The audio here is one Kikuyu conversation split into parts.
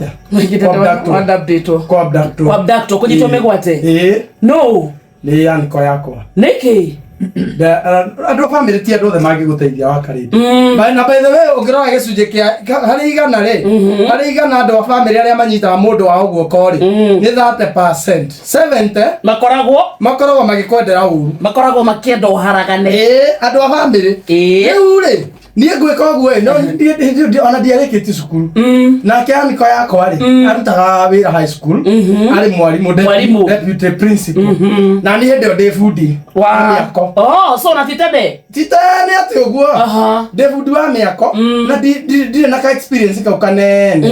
Atĩa? Kũabductwo. Wadabdĩtwo. Kũabductwo. Kũabductwo, kũnyitwo mĩgwate. Ĩĩ. No. Nĩ aniko yakwa. Nĩkĩ? Andũ a bamĩrĩ ti andũ othe mangĩgũteithia wa karĩndĩ. Na by the way, ũngĩrora gĩcunjĩ kĩa harĩ 100 rĩ, harĩ 100 andũ a bamĩrĩ arĩa manyitaga mũndũ wao guoko rĩ, nĩ 30%. 70 Makoragwo makoragwo magĩkwendera ũru. Makoragwo makĩenda ũharagane. Ĩĩ, andũ a bamĩrĩ. Rĩu rĩ, niĩ ngwĩka ũguo ĩ, no ona ndiarĩkĩtie cukuru. Nake aniko yakwa rĩ, arutaga wĩra high school, arĩ mwarimũ, Mwarimũ. Deputy principal, na niĩ hĩndĩ ĩyo ndĩ bundi wa mĩako. Oh, so na ti tene. Ti tene atĩ ũguo. Ndĩ bundi wa mĩako na ndirĩ na ka experience kau kanene.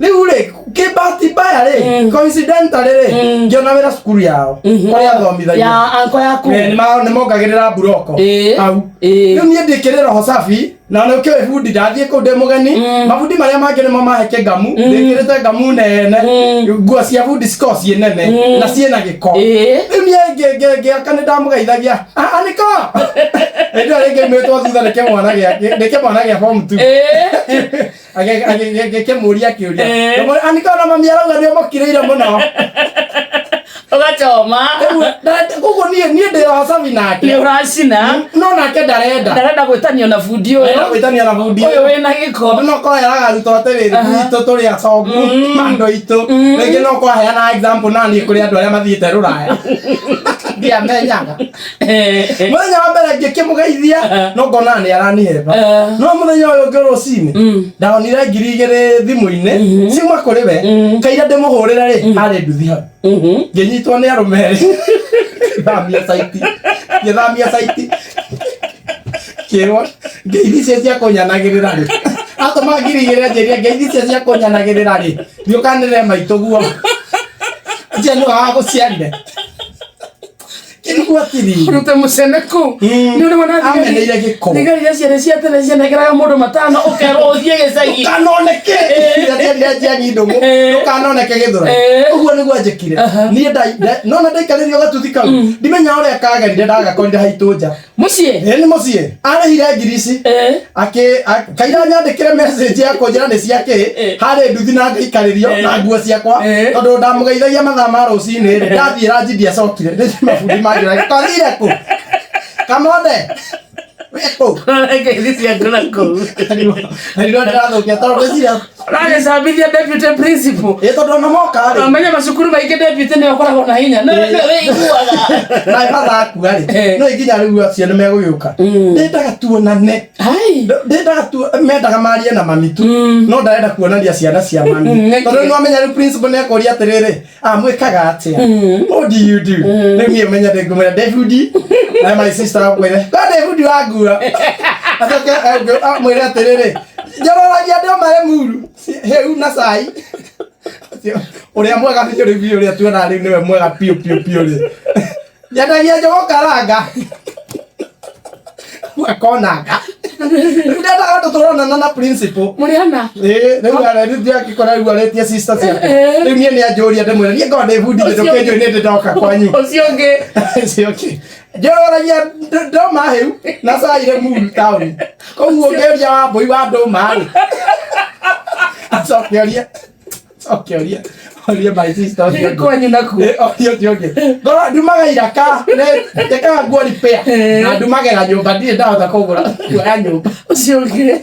Rĩu rĩ, kĩbahati mbaya rĩ, coincidentally rĩ, ngĩona wĩra cukuru yao kũrĩa athomithagia. Ya anko yaku. Eh, nĩ mongagĩrĩra mburoko hau. Rĩu niĩ ndĩkĩrĩ roho safi na nĩ ũkĩũĩ bundi, ndathiĩ kũu ndĩ mũgeni, mabundi marĩa mangĩ nĩmo mahe kĩngamu, ndĩkĩrĩte ngamu nene, nguo cia bundi cikoragwo ciĩ nene na ciĩna gĩko. Rĩu niĩ ngĩaka nĩ ndamũgeithagia, "Ah, aniko." Hĩndĩ ĩyo rĩngĩ imĩtwo thutha nĩ kĩmwana gĩa nĩ kĩmwana gĩa form 2. Gĩkĩmũria kĩũria. Aniko, na mami arauga nĩ ũmũkirĩire mũno. Ũgachoma. Rĩu, koguo niĩ ndĩ roho safi nake. Nĩ ũracina. No nake ndarenda. Ndarenda gwĩtanio na bundi ũyũ. Arenda gwĩtania na bundi ũyũ wĩna gĩko. Tondũ no korwo eraga arutwo atĩrĩrĩ, gwitũ tũrĩ acongu ma andũ aitũ. Rĩngĩ no korwo aheanaga example na niĩ kũrĩ andũ arĩa mathiĩte rũraya. Ndiamenyaga. Mũthenya wa mbere ngĩkĩmũgeithia, no ngona nĩ aranihemba. No mũthenya ũyũ ũngĩ rũcinĩ ndonire 2000 thimũ-inĩ ciuma kũrĩ we. Kaira ndĩmũhũrĩre rĩ, harĩ nduthi hau. Ngĩnyitwo nĩ arũme erĩ. Ngĩthamia site, ngĩthamia site, kĩrwo ngeithi icio cia kũnyanagĩrĩra rĩ, atũma 2000, anjĩria ngeithi icio cia kũnyanagĩrĩra rĩ, thiũkanĩre maitũ guo acio nĩwe wagũciarire. Kĩrigwo atĩrĩrĩ. Rute mũcene kũu. Nĩ ũrĩ wona thigari? Ameneire gĩko. Thigari iria ciarĩ cia tene cianengeraga mũndũ 5, ũkerwo ũthiĩ gĩcagi. Ndũkanoneke njiani ndũng'ũ. Ndũkanoneke gĩthũra. Ũguo nĩguo anjĩkire. Niĩ nona ndaikarĩrio gatuthi kau, ndimenya ũrĩa kagerire, ndagakorire haitũ nja. Mũciĩ? Ĩ, nĩ mũciĩ arĩhire ngiri ici. Akĩ kaira nyandĩkĩre message ya kũnjĩra nĩ cia kĩ. Harĩ nduthi na ngaikarĩrio na nguo ciakwa. Tondũ ndamũgeithagia mathaa ma rũcinĩ rĩ, ndathiĩ ranji ndiacokire, nĩ mabundi manjũraga twathire kũ, kamonde wĩ kũ. Ngeithi ciaku na kũu. Nĩrĩo ndĩrathũkia tondũ ngwĩciria Ũragĩcambithia deputy principal. Ĩ, tondũ ona moka rĩ. Ũmenye macukuru maingĩ deputy nĩwe ũkoragwo na hinya. No nĩwe wĩiguaga. Na batha akua rĩ, no nginya rĩu acio nĩ megũgĩũka, ndendaga tuonane. Hai. Ndendaga tu mendaga marie na mami tu, no ndarenda kuonania ciana cia mami. Nĩkĩ? Tondũ nĩ wamenya rĩu principal nĩ ekũria atĩrĩrĩ, ah, mwĩkaga atĩa, what do you do? Rĩu niĩ menya ndĩngũmwĩra ndĩ bundi, na my sister akwĩre kwa ndĩ bundi wa nguo, acoke amwĩre atĩrĩrĩ, njororagia andũ marĩ muru hĩu na cai. Ũrĩa mwega biũ rĩu biũ, ũrĩa tuonaga rĩu nĩwe mwega biũ biũ biũ rĩ, nyendagia njũgũ karanga akonanga. Rĩu ndendaga andũ tũronana na principal. Mũrĩ ana. Ĩĩ, rĩu rĩu ndiakĩkora rĩu arĩtie sister ciake. Rĩu niĩ nĩ anjũria, ndĩmwĩra niĩ ngorwo ndĩ bundi ndũkĩnjũĩ nĩ ndĩ ndoka kwanyu. Ũcio ũngĩ. Ũcio ũngĩ njororagia ndoma hĩu na cai Limuru taũni. Koguo ũngĩũria wa mbũi wa ndũma rĩ, acoke orie, acoke orie, orie my sister ũcio ũngĩ. Kwanyu nakuo. Eh, orie ũcio ũngĩ. Ngorwo ndumaga iraka, njĩkaga nguo repair na ndumagĩra nyũmba, ndirĩ ndahota kũgũra nguo ya nyũmba. Ũcio ũngĩ.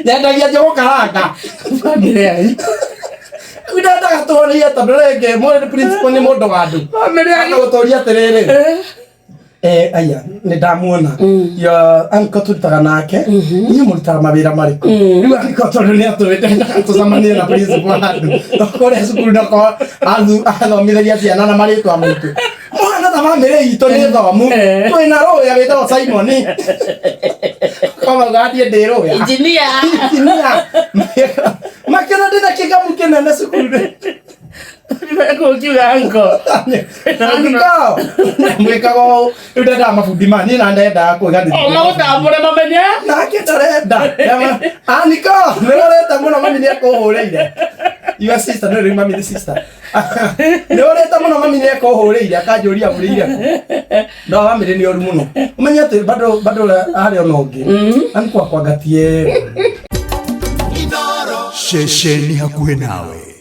Nyendagia njũgũ karanga. Bamĩrĩ yanyu. Rĩu ndendaga tũhorie tondũ rĩngĩ mũrĩ principal nĩ mũndũ wa andũ. Bamĩrĩ yanyu. Agũtũria atĩrĩrĩ, eh, aya nĩ ndamuona ya uncle tũrutaga nake, inyuĩ mũrutaga mawĩra marĩkũ? Rĩu uncle tondũ nĩ atũĩ ndendaga tũcemanie na principal handũ kũrĩa cukuru, nako athomithagia ciana na marĩtwa maitũ, mwana ta bamĩrĩ itũ nĩ thomu. Twĩna rũya wĩtagwo Simon, komauga niĩ ndĩ rũya. Engineer. Engineer. Makĩona ndĩna kĩgamu kĩnene cukuru. Kũngiuga uncle. Aniko mwĩkaga ũũ, rĩu ndendaga mabundi ma niĩ na ndendaga kwĩganĩria. O magũtambũre mamenye. Nake ndarenda. Aniko nĩ ũrĩte mũno, mami nĩ ekũhũrĩire. Your sister, no rĩu mami nĩ sister, nĩ ũrĩte mũno, mami nĩ ekũhũrĩire, akanjũria ũrĩire kũ. No bamĩrĩ nĩ ũru mũno, ũmenye atĩ bado bado harĩ ona ũngĩ aniko akwangatie. Ceceni hakuhĩ nawe.